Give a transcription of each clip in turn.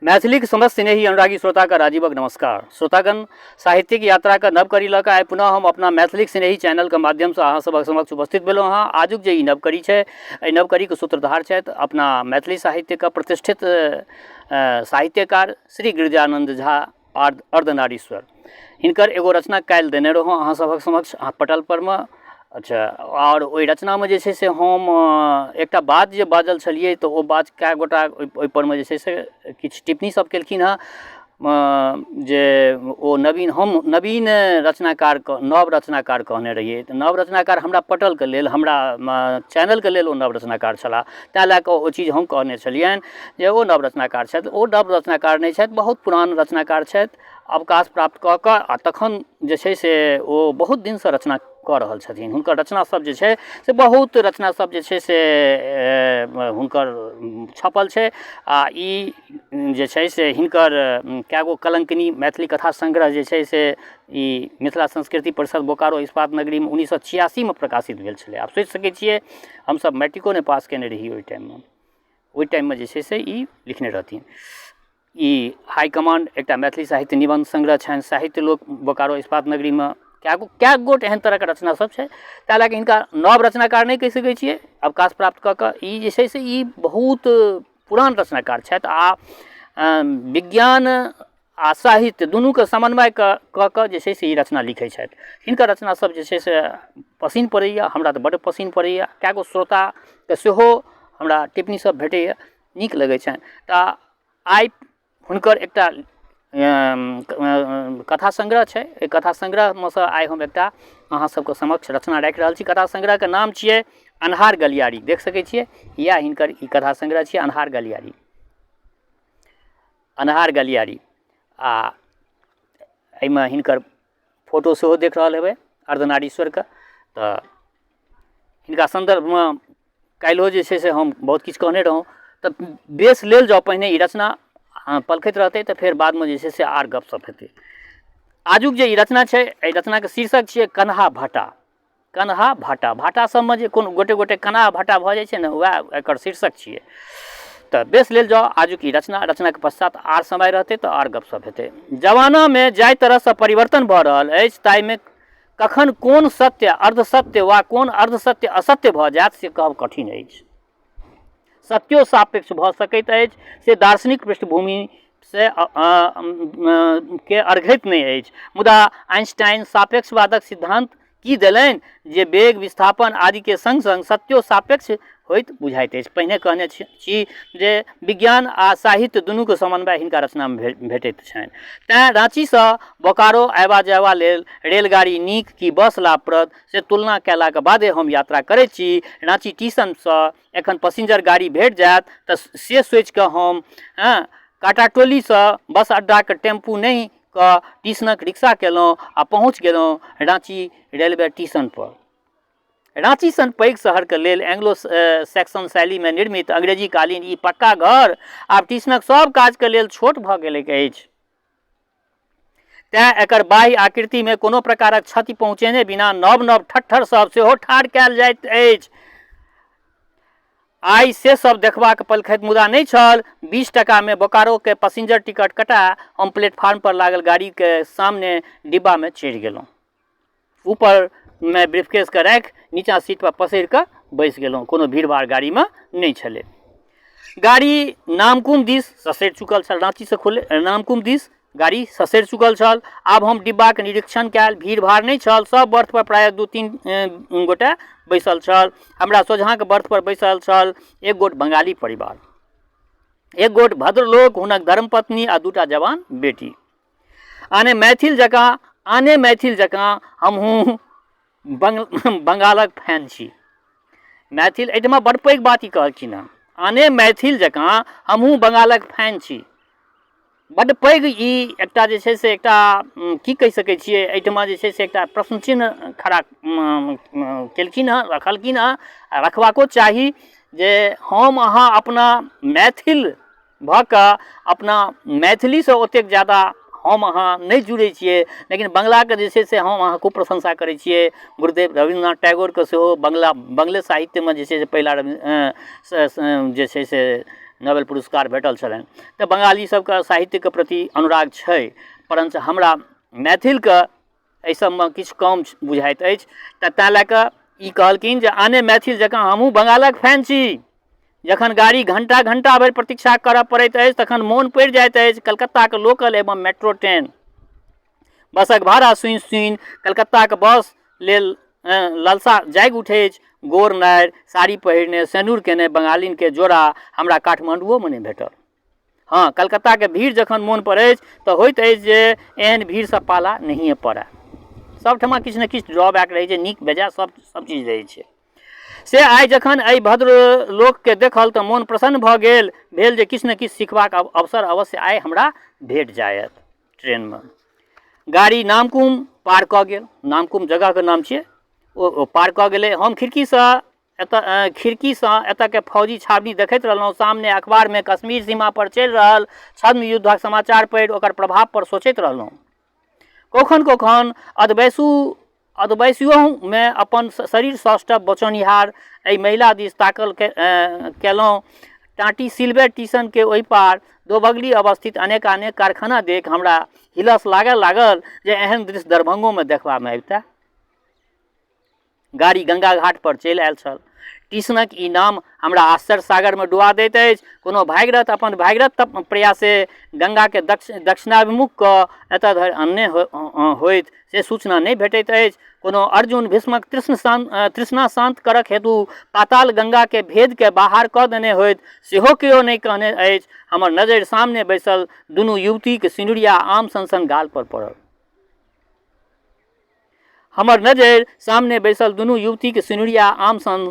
मैथिलीक समस्त स्नेही अनुरागी श्रोताके राजीवक नमस्कार। श्रोतागण, साहित्यिक यात्राके नव कड़ी लऽ कऽ आइ पुनः हम अपना मैथिलीक स्नेही चैनलके माध्यमसँ अहाँ सभक समक्ष उपस्थित भेलहुँ हँ। आजुक जे ई नव कड़ी छै, एहि नव कड़ीके सूत्रधार छथि अपना मैथिली साहित्यके प्रतिष्ठित साहित्यकार श्री गिरिजानन्द झा अर्धनारीश्वर। हिनकर एगो रचना काल्हि देने रहौँ अहाँ सभक समक्ष अहाँ पटल परमे। अच्छा, आओर ओहि रचनामे जे छै से हम एकटा बात जे बाजल छलियै तऽ ओ बात कए गोटा ओहिपरमे जे छै से किछु टिप्पणी सब केलखिन हँ जे ओ नवीन, हम नवीन रचनाकारके नव रचनाकार कहने रहियै, तऽ नव रचनाकार हमरा पटलके लेल, हमरा चैनलके लेल ओ नव रचनाकार छलाह, ताहि लए कऽ ओ चीज हम कहने छलियनि जे ओ नव रचनाकार छथि। ओ नव रचनाकार नहि छथि, बहुत पुरान रचनाकार छथि। अवकाश प्राप्त कऽ कऽ आ तखन जे छै से ओ बहुत दिनसँ रचना कऽ रहल छथिन। हुनकर रचना सब जे छै से बहुत रचना सब जे छै से हुनकर छपल छै। आ ई जे छै से हिनकर कए गो कलङ्किनी मैथिली कथा सङ्ग्रह जे छै से ई मिथिला संस्कृति परिषद बोकारो इस्पात नगरीमे 1986मे प्रकाशित भेल छलै। आब सोचि सकै छियै, हमसब मैट्रिको नहि पास कयने रही ओहि टाइममे। ओहि टाइममे जे छै से ई लिखने रहथिन। ई हाई कमांड एकटा मैथिली साहित्य निबन्ध सङ्ग्रह छनि। साहित्य लोक बोकारो इस्पात नगरीमे कए गो कए गोट एहन तरहके रचना सब छै। ताहि लए कऽ हिनका नव रचनाकार नहि कहि सकै छियै। अवकाश प्राप्त कऽ कऽ ई जे छै से ई बहुत पुरान रचनाकार छथि आ विज्ञान आ साहित्य दुनूके समन्वय कऽ कऽ जे छै से ई रचना लिखै छथि। हिनकर रचना सब जे छै से पसिन पड़ैए, हमरा तऽ बड्ड पसिन पड़ैए। कए गो श्रोताके सेहो हमरा टिप्पणी सब भेटैए, नीक लगै छनि। तऽ आइ हुनकर एकटा कथा सङ्ग्रह छै, एहि कथा सङ्ग्रहमे सँ आइ हम एकटा अहाँ सबके समक्ष रचना राखि रहल छी। कथा सङ्ग्रहके नाम छियै अन्हार गलियारी। देख सकै छियै, इएह हिनकर ई कथा सङ्ग्रह छियै अन्हार गलियारी। अन्हार गलियारी। आ एहिमे हिनकर फोटो सेहो देख रहल हेबै अर्धनारीश्वरके। तऽ हिनका सन्दर्भमे काल्हिओ जे छै से हम बहुत किछु कहने रहौँ। तऽ बेस लेल जाउ, पहिने ई रचना पलखैत रहतै तऽ फेर बादमे जे छै से आर गपशप हेतै। आजुक जे ई रचना छै, एहि रचनाके शीर्षक छियै कन्हा भाटा। कन्हा भाटा, भाटा सबमे जे कोनो गोटे गोटे कन्हा भाटा भऽ जाइ छै ने, वएह एकर शीर्षक छियै। तऽ बेस लेल जाउ आजुक ई रचना। रचनाके पश्चात आर समय रहतै तऽ आर गपशप हेतै। जमानामे जाहि तरहसँ परिवर्तन भऽ रहल अछि ताहिमे कखन कोन सत्य अर्धसत्य वा कोन अर्धसत्य असत्य भऽ जायत से कहब कठिन अछि। सत्यो सापेक्ष भऽ सकैत अछि से दार्शनिक पृष्ठभूमि से के अर्घैत नहि अछि। मुदा आइंस्टाइन सापेक्षवादक सिद्धान्त की देलनि जे वेग विस्थापन आदिके सङ्ग सङ्ग सत्यो सापेक्ष होइत बुझाइत अछि। पहिने कहने छी जे विज्ञान आ साहित्य दुनूके समन्वय हिनका रचनामे भेटैत छनि। तैँ राँचीसँ बोकारो अयबा जयबा लेल रेलगाड़ी नीक कि बस लाभप्रद से तुलना कयलाक बादे हम यात्रा करैत छी। राँची टीशनसँ एखन पसिंजर गाड़ी भेट जायत तऽ से सोचिकऽ हम काँटाटोलीसँ बस अड्डाके टेम्पू नहि कऽ टीशनक रिक्शा केलहुँ आ पहुँच गेलहुँ राँची रेलवे टीशनपर। राँची सन पैघ शहरके लेल एंग्लो सैक्सन शैलीमे निर्मित अंग्रेजी कालीन ई पक्का घर आब टीशनक सब काजके लेल छोट भऽ गेलैक अछि। तेँ एकर बाह्य आकृतिमे कोनो प्रकारक क्षति पहुँचेने बिना नव नव ठट्ठर सब सेहो ठाढ़ कयल जाइत अछि। आइ से सब देखबाक पलखति मुदा नहि छल। 20 टाकामे बोकारोके पसिंजर टिकट कटा हम प्लेटफार्म पर लागल गाड़ीके सामने डिब्बामे चढ़ि गेलहुँ। ऊपरमे ब्रीफकेसके राखि नीचाँ सीटपर पसरि कऽ बैस गेलहुँ। कोनो भीड़ भाड़ गाड़ीमे नहि छलै। गाड़ी नामकुम दिस ससरि चुकल छल। राँचीसँ खुले नामकुम दिस गाड़ी ससरि चुकल छल। आब हम डिब्बाके निरीक्षण कयल। भीड़ भाड़ नहि छल। सब बर्थपर प्रायः 2-3 गोटे बैसल छल। हमरा सोझाँके बर्थपर बैसल छल एक गोट बंगाली परिवार, एक गोट भद्रलोक, हुनक धर्मपत्नी आ 2टा जवान बेटी। आने मैथिल जकाँ हमहूँ बंगालक फैन छी। मैथिल एहिठमा बड़ पैघ बात ई कहलखिन हँ, आने मैथिल जकाँ हमहूँ बंगालक फैन छी। बड्ड पैघ ई एकटा जे छै से एकटा की कहि सकै छियै, एहिठमा जे छै से एकटा प्रश्न चिन्ह खड़ा केलखिन हँ, रखलखिन हँ आ रखबाको चाही जे हम अहाँ अपना मैथिल भऽ कऽ अपना मैथिलीसँ ओतेक ज्यादा हम अहाँ नहि जुड़ै छियै, लेकिन बंगलाके जे छै से हम अहाँ खूब प्रशंसा करै छियै। गुरुदेव रवीन्द्रनाथ टैगोरके सेहो बंगले साहित्यमे जे छै से पहिला जे छै से नोबेल पुरस्कार भेटल छलनि। तऽ बंगाली सबके साहित्यके प्रति अनुराग छै, परञ्च हमरा मैथिलके एहि सबमे किछु कम बुझाइत अछि। तऽ ताहि लए कऽ ई कहलखिन जे आने मैथिल जकाँ हमहूँ बंगालक फैन छी। जखन गाड़ी घण्टा घण्टा भरि प्रतीक्षा करऽ पड़ैत अछि तखन मोन पड़ि जाइत अछि कलकत्ताके लोकल एवं मेट्रो ट्रेन। बसक भाड़ा सुनि सुनि कलकत्ताके बस लेल ललसा जागि उठै अछि। गोर नारि साड़ी पहिरने सेनुर केने बंगालिनके जोड़ा हमरा काठमाण्डुओमे नहि भेटल। हँ, कलकत्ताके भीड़ जखन मोन पड़ैछ तऽ होइत अछि जे एहन भीड़सँ पाला नहिए पड़ए। सबठमा किछु ने किछु ड्रॉबैक रहै छै, नीक बेजाय सब सब चीज रहै छै। से आइ जखन एहि भद्र लोकके देखल तऽ मोन प्रसन्न भऽ गेल। भेल जे किछु ने किछु सिखबाक अवसर अवश्य आइ हमरा भेट जायत। ट्रेनमे गाड़ी नामकुम पार कऽ गेल। नामकुम जगहके नाम छियै, ओ पार कऽ गेलै। हम खिड़कीसँ एतऽ खिड़कीसँ एतऽके फौजी छावनी देखैत रहलहुँ। सामने अखबारमे कश्मीर सीमापर चलि रहल छद्म युद्धक समाचार पढ़ि ओकर प्रभावपर सोचैत रहलहुँ। कखन कखन अधवयसुओमे अपन शरीर सौष्ठव बचौनिहार एहि महिला दिस ताकल केलहुँ। टाँटी सिल्वे टीसनके ओहि पार दोबगली अवस्थित अनेकानेक कारखाना देखि हमरा हिलस लागऽ लागल जे एहन दृश्य दरभंगोमे देखबामे अबितै। गाड़ी गंगा घाट पर चलि आयल छल। टीसनक ई नाम हमरा आश्चर्य सागरमे डुबा दैत अछि। कोनो भागीरथ अपन भागीरथ प्रयासे गंगाके दक्षिणाभिमुख कऽ एतऽ धरि अनने होइत से सूचना नहि भेटैत अछि। कोनो अर्जुन भीष्मक तृष्णा शान्त करक हेतु पाताल गंगाके भेदके बाहर कऽ देने होइत सेहो केओ नहि कहने अछि। हमर नजरि सामने बैसल दुनू युवतीक सिनुरिया आम सन सन गाल पर पड़ल। हमर नजरि सामने बैसल दुनू युवतीक सिनुरिया आम सन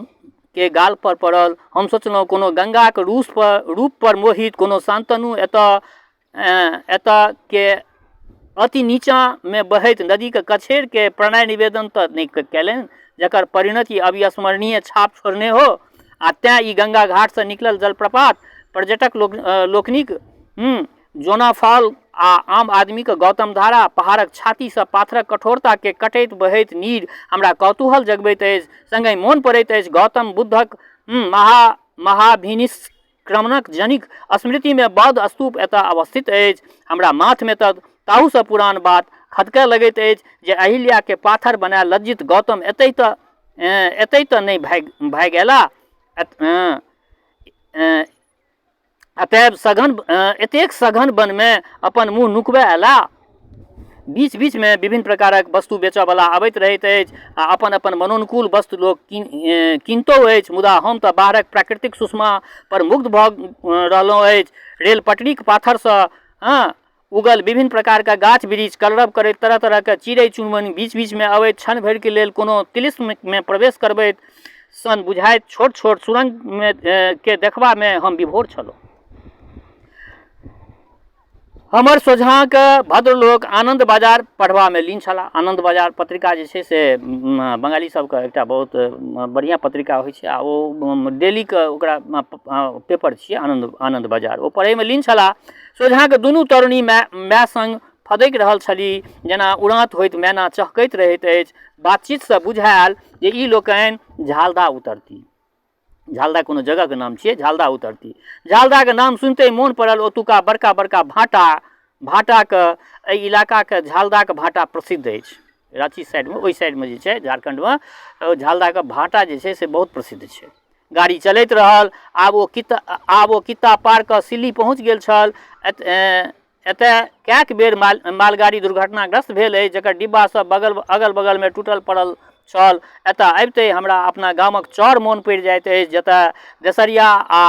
के गाल पर पड़ल। हम सोचलहुँ, कोनो गंगाक रूप पर मोहित कोनो शान्तनु एतऽ एतऽ के अति नीचाँमे बहैत नदीके कछेरके प्रणय निवेदन तऽ नहि कयलनि जकर परिणति अविस्मरणीय छाप छोड़ने हो, आ तेँ ई गंगा घाटसँ निकलल जलप्रपात पर्यटक लोकनिक जोना फॉल आ आम आदमीके गौतम धारा, पहाड़क छातीसँ पाथरक कठोरताके कटैत बहैत नीर हमरा कौतूहल जगबैत अछि। सङ्गहि मोन पड़ैत अछि गौतम बुद्धक महाभिनिष्क्रमणक जनिक स्मृतिमे बौद्ध स्तूप एतऽ अवस्थित अछि। हमरा माथमे तऽ ताहूसँ पुरान बात खदकऽ लगैत अछि जे अहिल्याके पाथर बनाय लज्जित गौतम एतहि तऽ नहि भागि अयलाह। अतएव एतेक सघन वनमे अपन मुँह नुकबै अयला। बीच बीचमे विभिन्न प्रकारक वस्तु बेचऽवला अबैत रहैत अछि आ अपन अपन मनोनुकूल वस्तु लोक कीनतो अछि, मुदा हम तऽ बाहरक प्राकृतिक सुषमा पर मुग्ध भऽ रहलहुँ अछि। रेल पटरीक पाथरसँ उगल विभिन्न प्रकारके गाछ वृक्ष कलरव करैत तरह तरहके चिड़ै चुनमुनी बीच बीचमे अबैत क्षण भरिके लेल कोनो तिलिस्ममे प्रवेश करबैत सन बुझाइत छोट छोट सुरङ्गमे के देखबामे हम विभोर छलहुँ। हमर सोझाँके भद्रलोक आनन्द बाजार पढ़बामे लीन छलाह। आनन्द बाजार पत्रिका जे छै से बंगाली सबके एकटा बहुत बढ़िआँ पत्रिका होइ छै आ ओ डेलीके ओकरा पेपर छियै आनन्द बाजार, ओ पढ़ैमे लीन छलाह। सोझाँके दुनू तरुणी माय सङ्ग फदकि रहल छली जेना उड़ाँत होइत मैना चहकैत रहैत अछि। बातचीतसँ बुझायल जे ई लोकनि झालदा उतरती। झालदा कोनो जगहके नाम छियै, झालदा उतरती। झालदाके नाम सुनिते मोन पड़ल ओतुका बड़का बड़का भाटा, भाटाके एहि इलाकाके झालदाके भाटा प्रसिद्ध अछि। राँची साइडमे, ओहि साइडमे जे छै झारखण्डमे झालदाके भाटा जे छै से बहुत प्रसिद्ध छै। गाड़ी चलैत रहल। आब ओ कित्ता पार कऽ सिल्ली पहुँच गेल छल। एतय कएक बेर मालगाड़ी दुर्घटनाग्रस्त भेल अछि जकर डिब्बा सब अगल बगलमे टूटल पड़ल छल। एतय अबिते हमरा अपना गामक चर मोन पड़ि जाइत अछि जतय देसरिया आ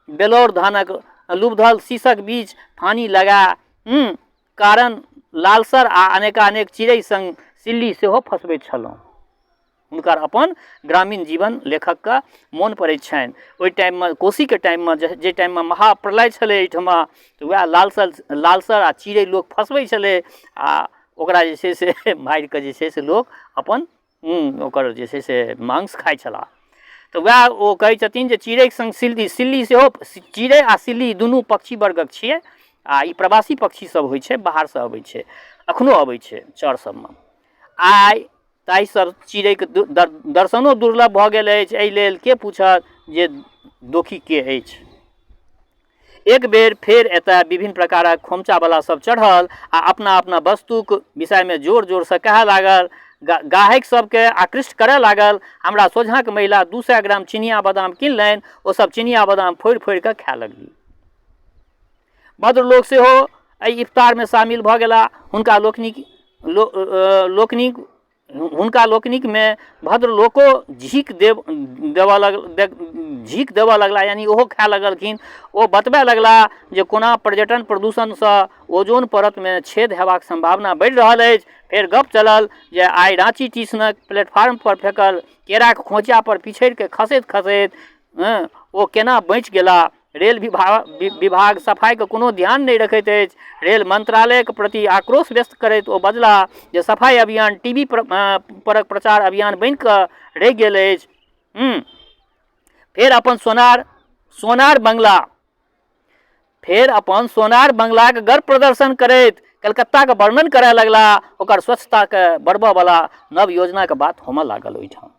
बेलौर धानक लुबधल शीशक बीच फानी लगा कारण लालसर आ अनेकानेक चिड़ै सङ्ग सिल्ली सेहो फँसबैत छलहुँ। हुनकर अपन ग्रामीण जीवन लेखकके मोन पड़ै छनि। ओहि टाइममे कोसीके टाइममे जाहि टाइममे महाप्रलय छलै एहिठमा, तऽ वएह लालसर आ चिड़ै लोक फँसबै छलै आ ओकरा जे छै से मारिकऽ जे छै से लोक अपन ओकर जे छै से मांस खाइ छलाह। तऽ वएह ओ कहै छथिन जे चिड़ैके सङ्ग सिल्ली सेहो, चिड़ै आ सिल्ली दुनू पक्षी वर्गक छियै आ ई प्रवासी पक्षी सब होइ छै, बाहरसँ अबै छै, एखनो अबै छै चर सबमे। आइ ताहि सब चिड़ैके दर्शनो दुर्लभ भऽ गेल अछि। एहि लेल के पूछत जे दोषी के अछि। एक बेर फेर एतय विभिन्न प्रकारक खोमचावला सब चढ़ल आ अपना अपना वस्तुक विषयमे जोर जोरसँ कहय लागल। गाहक सबके आकृष्ट करय लागल। हमरा सोझाँक महिला 200 ग्राम चिनिया बादाम किनलनि। ओ सब चिनिया बादाम फोड़ि फोड़ि कऽ खाय लगली। भद्रलोक सेहो एहि इफ्तारमे शामिल भऽ गेला। हुनका लोकनिक लोकनिक हुनका लोकनिकमे भद्रलोको झीक देब देबऽ लग झीक देबऽ लगला, यानि ओहो खाए लगलखिन। ओ बतबय लगला जे कोना पर्यटन प्रदूषणसँ ओजोन परतमे छेद हेबाक सम्भावना बढ़ि रहल अछि। फेर गप चलल जे आइ राँची टीशनक प्लेटफार्मपर फेकल केराक खोँचापर पिछड़िके खसैत खसैत ओ केना बचि गेला। रेल विभाग सफाइके कोनो ध्यान नहि रखैत अछि। रेल मंत्रालयके प्रति आक्रोश व्यक्त करैत ओ बजला जे सफाइ अभियान टी वी परक प्रचार अभियान बनिकऽ रहि गेल अछि। फेर अपन सोनार सोनार बंगला फेर अपन सोनार बंगलाक गर्व प्रदर्शन करैत कलकत्ताके वर्णन करय लगला। ओकर स्वच्छताके बढ़बऽवला नव योजनाके बात होमऽ लागल। ओहिठाम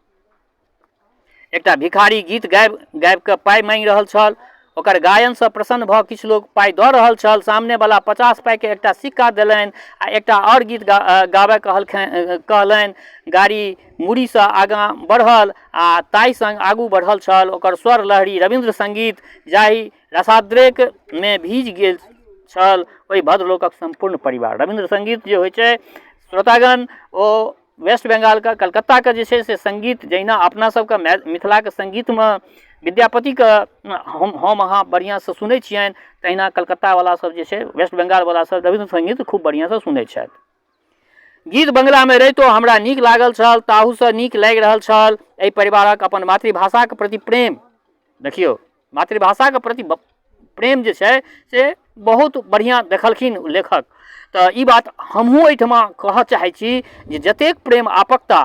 एकटा भिखारी गीत गाबि गाबि कऽ पाइ माँगि रहल छल। ओकर गायनसँ प्रसन्न भऽ किछु लोक पाइ दऽ रहल छल। सामनेवला 50 पाइके एकटा सिक्का देलनि आ एकटा आओर गीत गाबय कहलखिन कहलनि। गाड़ी मूड़ीसँ आगाँ बढ़ल आ ताहि सङ्ग आगू बढ़ल छल ओकर स्वर लहरी रविन्द्र सङ्गीत, जाहि रसाद्रेकमे भीज गेल छल ओहि भद्रलोकक सम्पूर्ण परिवार। रविन्द्र सङ्गीत जे होइ छै श्रोतागण, ओ वेस्ट बंगालके कलकत्ताके जे छै से सङ्गीत, जहिना अपना सबके मिथिलाके सङ्गीतमे विद्यापतिके हम अहाँ बढ़िआँसँ सुनै छियनि, तहिना कलकत्तावला सब जे छै, वेस्ट बंगालवला सब रविन्द्र सङ्गीत खूब बढ़िआँसँ सुनै छथि। गीत बंगलामे रहितो हमरा नीक लागल छल, ताहूसँ नीक लागि रहल छल एहि परिवारक अपन मातृभाषाके प्रति प्रेम। देखियौ, मातृभाषाके प्रति प्रेम जे छै से बहुत बढ़िआँ देखलखिन लेखक। तऽ ई बात हमहूँ एहिठमा कहऽ चाहै छी जे जतेक प्रेम आपकता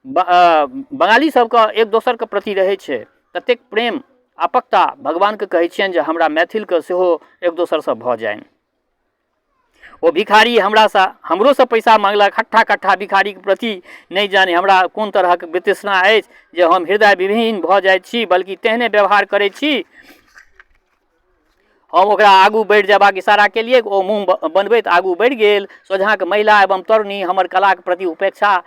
बंगाली सबके एक दोसरके प्रति रहै छै, ततेक प्रेम आपकता भगवानके कहै छियनि जे हमरा मैथिलके सेहो एक दोसरसँ भऽ जानि। ओ भिखारी हमरासँ हमरोसँ पैसा माँगलक। हट्ठा कट्ठा भिखारीके प्रति नहि जानि हमरा कोन तरहक वितृष्णा अछि जे हम हृदय विहीन भऽ जाइत छी, बल्कि तेहने व्यवहार करै छी। हम ओकरा आगू बढ़ि जयबाक इशारा केलियै। ओ मुँह बनबैत आगू बढ़ि गेल। सोझाँके महिला एवं तरुणी हमर कलाके प्रति उपेक्षा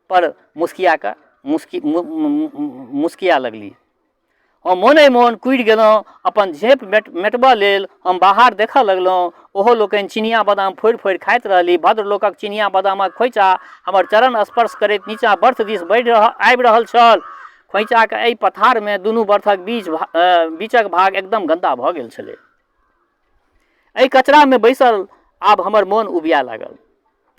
पर मुस्किया कऽ मुस्की मुस्किया लगली। हम मोने मोन कुड़ि गेलहुँ। अपन झेप मेटबऽ लेल हम बाहर देखऽ लगलहुँ। ओहो लोकनि चिनिया बादाम फोड़ि फोड़ि खाइत रहली। भद्रलोकक चिनिया बादामक खोइचा हमर चरण स्पर्श करैत नीचाँ बर्थ दिस बढ़ि आबि रहल छल। खोइचाके एहि पथारमे दुनू बर्थक बीचक भाग एकदम गन्दा भऽ गेल छलै। एहि कचरामे बैसल आब हमर मोन उबिया लागल।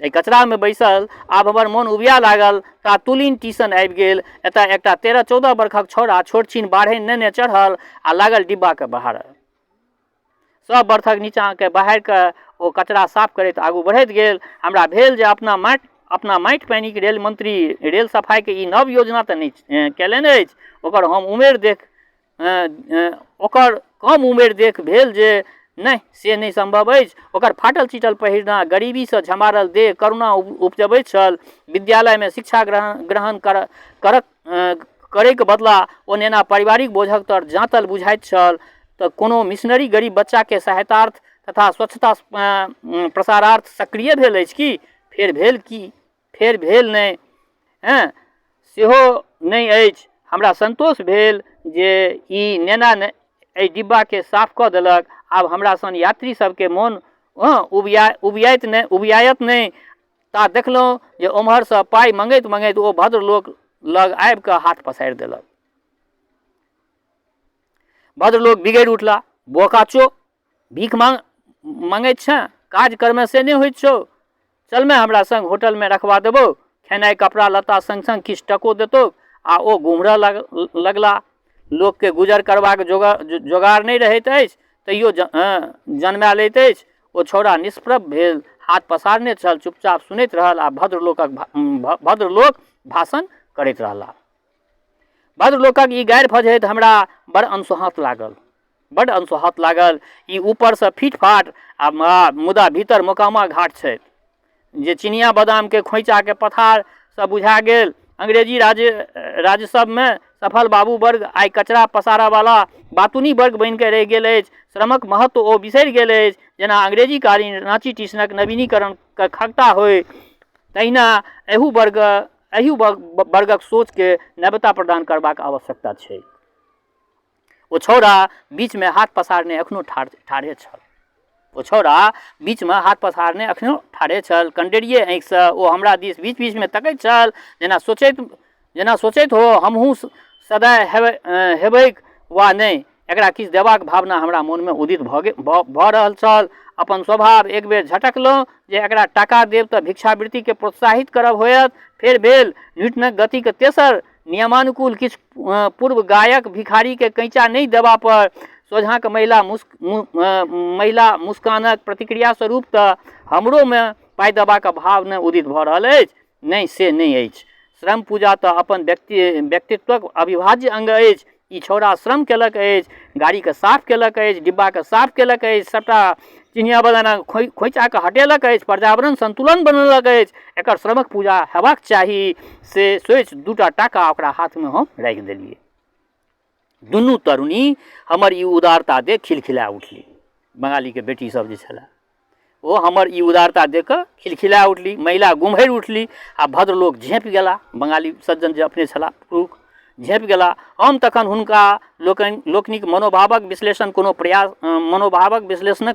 एहि कचरामे बैसल आब हमर मोन उबिया लागल। ता तुलिन टीशन आबि गेल। एतऽ एकटा 13-14 बरखक छौड़ा छोट छिन बाढ़नि नेने चढ़ल आ लागल डिब्बाके बहारऽ। सब बर्थक नीचाँके बहारि कऽ ओ कचरा साफ करैत आगू बढ़ैत गेल। हमरा भेल जे अपना माटि पानिक रेल मंत्री रेल सफाइके ई नव योजना तऽ नहि कयलनि अछि। ओकर कम उमेर देख भेल जे नहि, से नहि सम्भव अछि। ओकर फाटल चीटल पहिरना, गरीबीसँ झमारल देह करुणा उपजबैत छल। विद्यालयमे शिक्षा ग्रहण करैके बदला ओ नेना पारिवारिक बोझक तर जाँतल बुझाइत छल। तऽ कोनो मिशनरी गरीब बच्चाके सहायतार्थ तथा स्वच्छता प्रसारार्थ सक्रिय भेल अछि की? फेर भेल की? फेर भेल नहि, सेहो नहि अछि। हमरा सन्तोष भेल जे ई नेना एहि डिब्बाके साफ कऽ देलक। आब हमरा सन यात्री सबके मोन उबियायत नहि। ता देखलहुँ जे ओम्हरसँ पाइ मँगैत मँगैत ओ भद्रलोक लग आबिकऽ हाथ पसारि देलक। भद्रलोक बिगड़ि उठला, बोका चो, भीख मँगैत छेँ, काज करमे से नहि होइत छौ, चलमे हमरा सङ्ग, होटलमे रखबा देबौ, खेनाइ कपड़ा लत्ता सङ्ग सङ्ग किछु टको देतौ। आ ओ गुम्हरऽ लगला। लोकके गुजर करबाक जोगार नहि रहैत अछि, तैयो जन्मा लैत अछि। ओ छौड़ा निष्प्रभ भेल हाथ पसारने छल, चुपचाप सुनैत रहल आ भद्रलोक भाषण करैत रहला। भद्रलोकक ई गारि फझैत हमरा बड़ अनसोहाँत लागल, बड्ड अनसोहाँत लागल। ई ऊपरसँ फिटफाट आ मुदा भीतर मोकामा घाट छथि जे चिनिया बादामके खोइचाके पथारसँ बुझा गेल। अंग्रेजी राज्य सबमे सफल बाबू वर्ग आइ कचरा पसारऽवला बातूनी वर्ग बनिकऽ रहि गेल अछि। श्रमक महत्व ओ बिसरि गेल अछि। जेना अंग्रेजीकालीन राँची टीशनक नवीनीकरणके खगता होइ, तहिना एहू वर्ग एहू वर्गक सोचके नव्यता प्रदान करबाक आवश्यकता छै। ओ छौड़ा बीचमे हाथ पसारने एखनो ठाढ़ ठाढ़े छल। ओ छौड़ा बीचमे हाथ पसारने एखनो ठाढ़े छल। कनडेरिए आँखिसँ ओ हमरा दिस बीच बीचमे तकैत छल, जेना सोचैत हो, हमहूँ सदय हेबै हेबैक वा नहि। एकरा किछु देबाक भावना हमरा मोनमे उदित भऽ गेल भऽ रहल छल। अपन स्वभाव एक बेर झटकलहुँ जे एकरा टाका देब तऽ भिक्षावृत्तिके प्रोत्साहित करब होयत। फेर भेल, न्यूटनक गतिके तेसर नियमानुकूल किछु पूर्व गायक भिखारीके कैँचा नहि देबापर सोझाँके महिला मुस्कानक प्रतिक्रिया स्वरूप तऽ हमरोमे पाइ देबाक भाव नहि उदित भऽ रहल अछि? नहि, से नहि अछि। श्रम पूजा तऽ अपन व्यक्तित्वक अविभाज्य अङ्ग अछि। ई छौड़ा श्रम केलक अछि, गाड़ीके साफ केलक अछि, डिब्बाके साफ केलक अछि, सभटा चिनिया बदाना खोँइचाके हटेलक अछि, पर्यावरण सन्तुलन बनेलक अछि। एकर श्रमक पूजा हेबाक चाही, से सोचि 2टा टाका ओकरा हाथमे हम राखि देलियै। दुनू तरुणी हमर ई उदारता देख खिलखिला उठली। बंगालीके बेटी सब जे छलै, ओ हमर ई उदारता देख कऽ खिलखिला उठली। महिला गुम्हरि उठली आ भद्रलोक झाँपि गेला। बंगाली सज्जन जे अपने छलाह, पुरुष, झाँपि गेला। हम तखन हुनका लोकनिक मनोभावक विश्लेषणक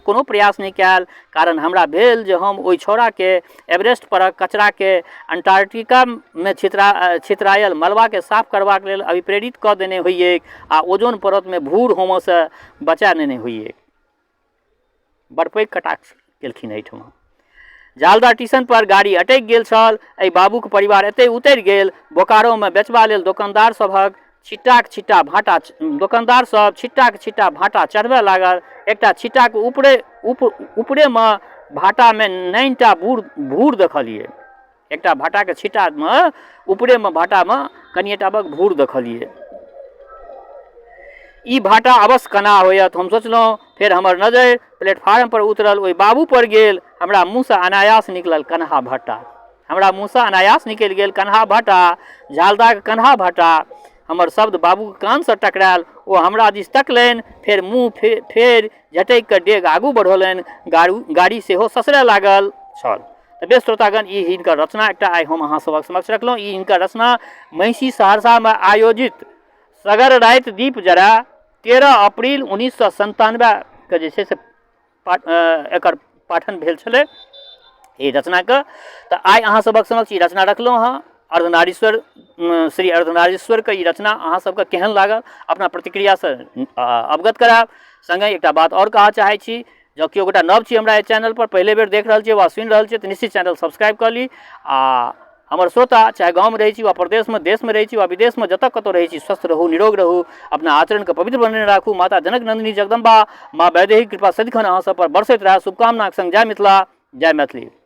कोनो प्रयास नहि कयल, कारण हमरा भेल जे हम ओहि छौड़ाके एवरेस्ट परक कचराके अंटार्कटिकामे छितरायल मलबाके साफ करबाक लेल अभिप्रेरित कऽ देने होइएक आ ओजोन परतमे भूर होमऽसँ बचा नेने होइएक। बड़ पैघ कटाक्ष केलखिन एहिठमा। जालदा टीशन पर गाड़ी अटकि गेल छल। एहि बाबूक परिवार एतहि उतरि गेल। बोकारोमे बेचबा लेल दोकानदार सभ छिट्टाक छिट्टा भाटा चढ़बय लागल। एकटा छिट्टाक ऊपरेमे भाटामे 9टा भूर देखलियै। एकटा भाटाके छिट्टामे ऊपरेमे भाटामे कनिएटा भूर देखलियै। ई भाटा अवश्य कना होयत, हम सोचलहुँ। फेर हमर नजरि प्लेटफार्म पर उतरल ओहि बाबू पर गेल। हमरा मुँहसँ अनायास निकलल, कन्हा भाटा। हमरा मुँहसँ अनायास निकलि गेल, कन्हा भाटा, झालदाके कन्हा भाटा। हमर शब्द बाबूके कानसँ टकरायल। ओ हमरा दिस तकलनि, फेर मुँह फेर झटकि कऽ डेग आगू बढ़ौलनि। गाड़ी सेहो ससरय लागल छल। तऽ बेस श्रोतागण, ई हिनकर रचना एकटा आइ हम अहाँ सभक समक्ष रखलहुँ। ई हिनकर रचना महिषी सहरसामे आयोजित सगर राति दीप जरा 13 अप्रील 1997के जे छै से एकर पाठन भेल छलै ई रचनाके। तऽ आइ अहाँ सभक समक्ष ई रचना रखलहुँ हँ। अर्धनारीश्वर, श्री अर्धनारीश्वरके ई रचना अहाँ सबके केहन लागल, अपना प्रतिक्रियासँ अवगत करायब। सङ्गहि एकटा बात आओर कहऽ चाहै छी, जँ केओ गोटा नव छी, हमरा एहि चैनलपर पहिले बेर देख रहल छी वा सुनि रहल छी, तऽ निश्चित चैनल सब्सक्राइब कऽ ली। आ हमर श्रोता चाहे गाँवमे रहै छी वा प्रदेशमे, देशमे रहै छी वा विदेशमे, जतऽ कतौ रहै छी, स्वस्थ रहू, निरोग रहू, अपना आचरणके पवित्र बनेने राखू। माता जनक नन्दिनी जगदम्बा माँ वैदेही कृपा सदिखन अहाँ सब पर बरसैत रहए, शुभकामनाक संग जय मिथिला, जय मैथिली।